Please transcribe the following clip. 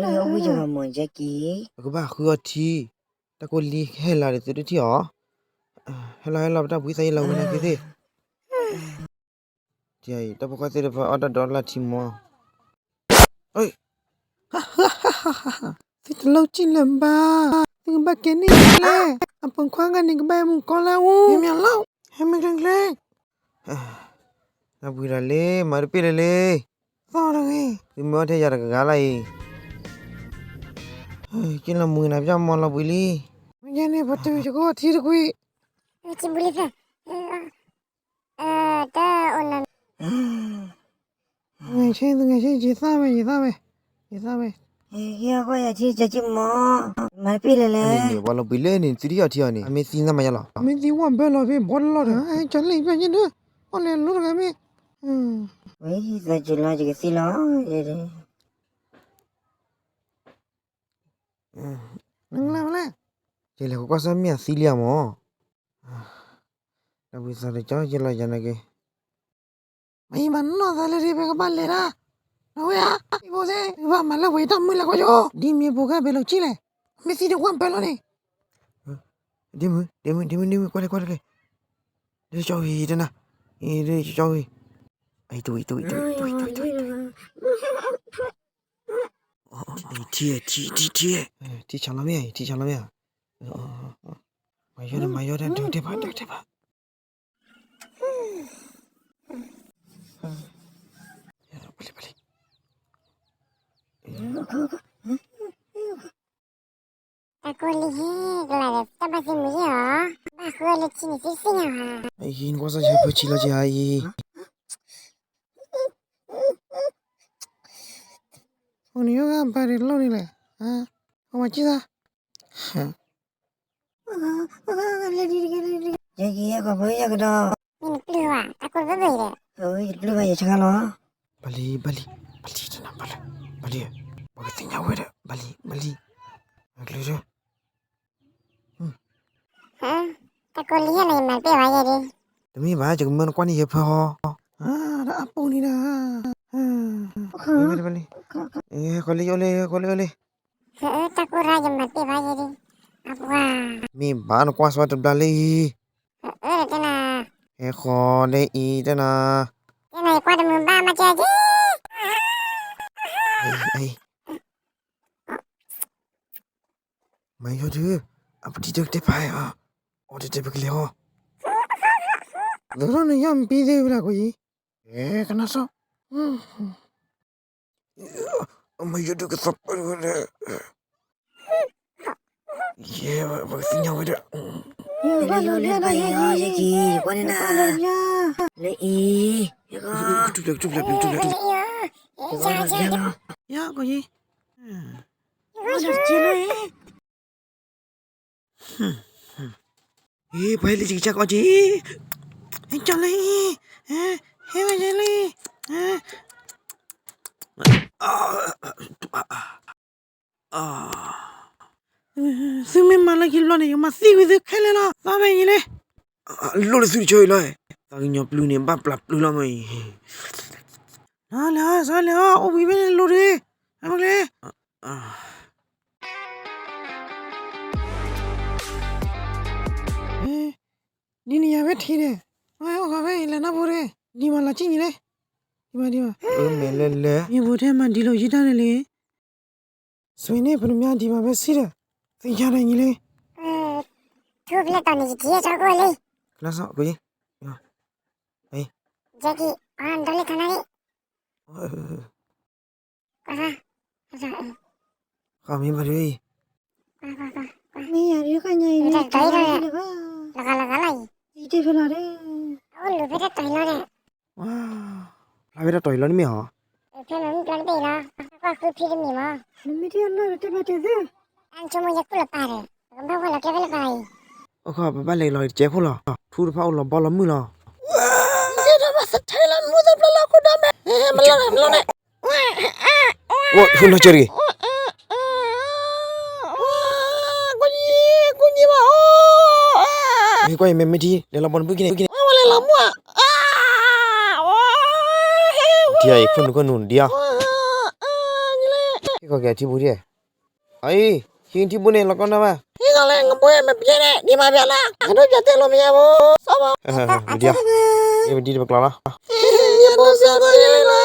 အိၣ်ဝံၣ်ယမၤမီၢ် Jackie, ပကဘၣ်ဃုအီထံ, တၢ်ကိၢ်လံဟဲလီၤဒီးသုတထံၣ်အီၤ, ဟဲလီၤဟဲလီၤ ပတၢ်ဘှံးသးယလီၤဝဲနၤက့ၤသ့ၣ်, တၢ်ဖိခွါသ့ၣ်တဖၣ်အီၣ်တၢ်ဒီးလၢထံမီၤ သုတလိၣ်ကံၣ်လၢၤဘၣ်, သုကဘၣ်ကဲန့ၣ်ကျဲ, အပိာ်ခွါဂၤန့ၣ် ကဘၣ်ဟဲမုၢ်ကီၢ်လၢအူ, မ့ၢ်မ့ၢ်လီၤ, ဟဲမုၢ်ကျဲကျဲ, တၢ်ဘှံးတၢ်လံ မၤတပ့ၢ်လၢၤလံ, သီၣ်တဂ့ၤ, သုမ့ၢ်အီၣ်ထဲယၤတဂၤဂၤလၢအံၤ, က့ၤလီၤမုၢ်နၤပျၢ်မီၢ်လီၤဘှံးလံ, မ့ၢ်န့ၣ် ပတုၤယကအိၣ်ထံတကွံာ်, ထံဘှံးလံဖျၢၣ်, တၢ်အိၣ်နၤ သူငယ်ချင်း သူငယ်ချင်း ယသီၣ်ဝဲ ယသီၣ်ဝဲ ယသီၣ်ဝဲ, ဟဲကွၢ်ယၤထံ ကၠီကၠံမီၢ်, မၤတပ့ၢ်လၢၤလဲၣ်, န့ၣ် ပှၤလီၤဘှံးလၢန့ၣ် သုတယီၣ်ထံအီၤန့ၣ် အမ့ၢ်သံသးမၤယါလီၤ, မ့ၢ်သံဝီၢ်ဘၢလီၤဖဲဘီတလီၢ်ဒီး ကၠီလံ ပျၢ်ညၣ်ဒၢ, အီၣ်လဲၤလိတဂၤမ့ၢ်, ဝဲသးစူၤလီၤ ယကသံလီၤ, နလၢဖဲလဲၣ်, ယလဲၤကွၢ်ကွၢ်စၢ်မ့ၢ်အသံလံဧါမီၢ်, တၢ်ဘှံးသးတကၠီ ယလီၤယၤနၤက့ၤ မ့ၢ်မၤနီၢ်သးလၢဒ်ပကဘၣ်လဲၤတၢ်, နဝဲဧါ, ဖိသ့ၣ် ဘၣ်မၤလၢပှဲၤတၢ်မုၢ်လၢ်ကွၢ်ယိ, ဒ်မ့ၢ်ပှၤကဘဲလီၤကံၣ်လဲၣ်, မ့ၢ်သံတဝၢ်ဘဲလီၤန့ၣ်, ဒ်မုၢ် ဒ်မုၢ် ဒ်မုၢ် ကွၢ်လဲၣ် ကွၢ်လဲၣ်, ဒ်ကၠီဝံၤတနၤ, ဒ်ကၠီဝံၤ, အံၤတဝံၤ တဝံၤ တဝံၤ တဝံၤ တဝံၤ ထံ ထံ ထံ ထံ, ထံဆးလီၤမ့ၢ် ထံဆးလီၤမ့ၢ်, မၤယိဒၣ် မၤယိဒၣ် ဒုးတဲဘၣ် ဒုးတဲဘၣ် ပလံၤ ပလံၤ, တၢ်ကိၢ်လံဟဲကလၤဒီး တၢ်ဘၣ်သံမုာ်ယဲၢ်ဧါ, ဘၣ်ဃုအီၤလၢထံန့ၣ် သ့ၣ်သ့ၣ်ညါဧါ, အံၤ နကွၢ်စၢ်ယဟဲဖၢဆံလီၤက့ၤအံၤ, အိၣ်န့ၣ်ယိဂၤဘၣ်ဒံးလီၢ်န့ၣ်လဲၣ်, အဝဲကံၣ်သး ယကယဲၢ်ကီၢ်ဖိယဲၢ်ကဒီး, မ့ၢ်နပျုၢ်ဘၣ် တၢ်ကိၢ်ဘၣ်ဘၣ်အံၤဒီး, ယပျုၢ်ဘၣ်ယဆါလီၤ, ဘၣ်လံ ဘၣ်လံ ဘၣ်လံတနၤ ဘၣ်လံ ဘၣ်လံ, ပကသ့ၣ်ညါဝဲဒီး ဘၣ်လံ ဘၣ်လံ, အကလုၢ်ဒီး တၢ်ကိၢ်လံယဲၢ်လီၤ ယမၤတပ့ၢ်ဘၣ်ယဲၢ်ဒံး, တမ့ၢ်ဘၣ် ယကမၢနကွၢ်န့ၢ်ယဲၢ်ဖၢဟီ, တၢ်အပူၤန့ၣ်ဒီး, ဘၣ်လံ ဘၣ်လံ, ဃီလံ အိၣ်လံ အိၣ်လံ တၢ်ကိၢ်ရၢ်ယမၤတပ့ၢ်ဘၣ်ယဲၢ်ဒံး, အပှၤ, မ့ၢ်ဘၣ်နကွၢ်စၢ်တဘျါလံ, တနၤ, ဟဲဃီလၢအံၤတနၤ, တနၤယကွၢ်တမုာ်ဘၣ်မၤကဲက့ၤ မၤယီၤဒုး, အပတံၤတကတဲဖးဧါ, အီၣ်တတဲပကလဲၤအီၤ, ဒိၣ်ထီၣ်နယီၢ်မံပံသ့ၣ်ဝဲဒၣ်ကိးယံၤ, အဲ ကနၣ်စီၣ်, မၤယီၤဒုးကသီၣ်ပၢၢ်ဝဲဒၣ်, ယဲ ပကသ့ၣ်ညါဝဲဒၣ်, လၢအံၤ, ကထူၣ်ဖျဲး ကထူၣ်ဖျဲး ပျံၤကထူၣ်ဖျဲး, ယီၤကိးယံၤ ဟ့ၣ် ပှၤဟဲလံ ကစၢ်ကီးက့ၤ, ဟဲကၠီလံ, ဟဲဝဲယဲလံ, သုမ့ၢ်မၤလၢခံတဘျီန့ၣ် ယကမၤသံကွံာ်သုခဲလၢာ်လီၤ, သးမ့ၢ်ယံၤလံ, လိၣ်လၢသုတဆၢအံၤလီၤ, သးကညီၤပျုၤန့ၣ် ဘၣ်ပျၢ်ပျုၤလီၤမ့ၢ်အံၤ, လဲၤအီၤ လဲၤအီၤ အိၣ်ဘှံးဖဲန့ၣ်လိၤတဂ့ၤ, အမ့ၢ်ကျဲ ဒ်န့ၣ်ယၤဝဲထံၣ်န့ၣ်, အအိၣ်ဃီဖဲအံၤလဲၤနီၢ်ဖိတဂ့ၤ, ဒံးမးလီၤကံၣ်ညီလံ, ဒံးမး ဒံးမး, မ့ၢ်လဲၤလဲၤ, မ့ၢ်ဖိထဲမၤဒံးလိာ်ယံၤတၢ်န့ၣ်လံ, ဆွေန့ၣ် ပတမၤဒံးမးဖဲဆံဒီး, သ့ၣ်ညါတၢ်ညီလံ, ထူဖျဲးတီၤန့ၣ် ယက့ၤထီၣ်ကိၢ်လံ, ကနၣ်စီၣ် ကွၢ်ယံၤ, Jackie အီၤဒိးလံခါနၣ်လံ, ဃီမ့ၢ်ဘၣ်ဒ်အံၤ, မ့ၢ်ယၤဒ်ဃီညါအံၤ လၢဂၤလၢဂၤလီၤအံၤ, ယတ့ၢ်ဖဲလီၤဒီး, အိၣ်လူၤဖဲတၢ်တီၤအံၤလီၤန့ၣ်, ဖျါဖဲတၢ်တီၤအံၤလီၤန့ၣ်မ့ၢ်ဧါ, ဖဲမ့ၢ်မ့ၢ်ကျီတဘ့ၣ်အံၤလီၤ, ကွၢ်ဃုဖံတမံၤမး, နမ့ၢ်ထံၣ်အလီၢ်ဒီးတဲဘၣ်တဲသု, အဆိကမိၣ်ယဲၢ်ကူၣ်လီၤပာ်ဒီး, ပကဘၣ်ဝဲလီၤကျဲဖဲလၢပာ်အံၤ, အိၣ်ခီ ပဘၣ်လဲၤလီၤတကဲခိၣ်လီၤ, ထူတဖၣ်အိၣ်လီၤဘီလီၤမုၢ်လီၤ မ့ၢ်လီၤန့ၣ်, မ့ၢ်ကွၢ်အံၤ မ့ၢ်မ့ၢ်ထံ လဲၤလီၤဘီနဖုၣ်က့ၤန့ၣ်, ဝဲလဲၤလီၤမုၢ်ဧါ, ဒ်အံၤ ခိၣ်နူာ်ခိၣ်နူာ်ဒ်အံၤ ဟ့ၣ်ကီးက့ၤအထံဘူဒံး, အအံၤ ဟံးထံဘူန့ၣ် လီၤကီနၢ်ဘၣ်, ဟ့ၣ်ကီးလဲၣ် နဘိမ့ၢ်ပျဲန့ၣ် ဒ်မၤပျဲလၢ အဒိၣ်ကတဲလိာ်မ့ၢ်ယဲဘိ, စီဘၣ်, မဒံ, မဒံတပကျီလီၤ, ယဘိစၢ်ပျဲလီၤ,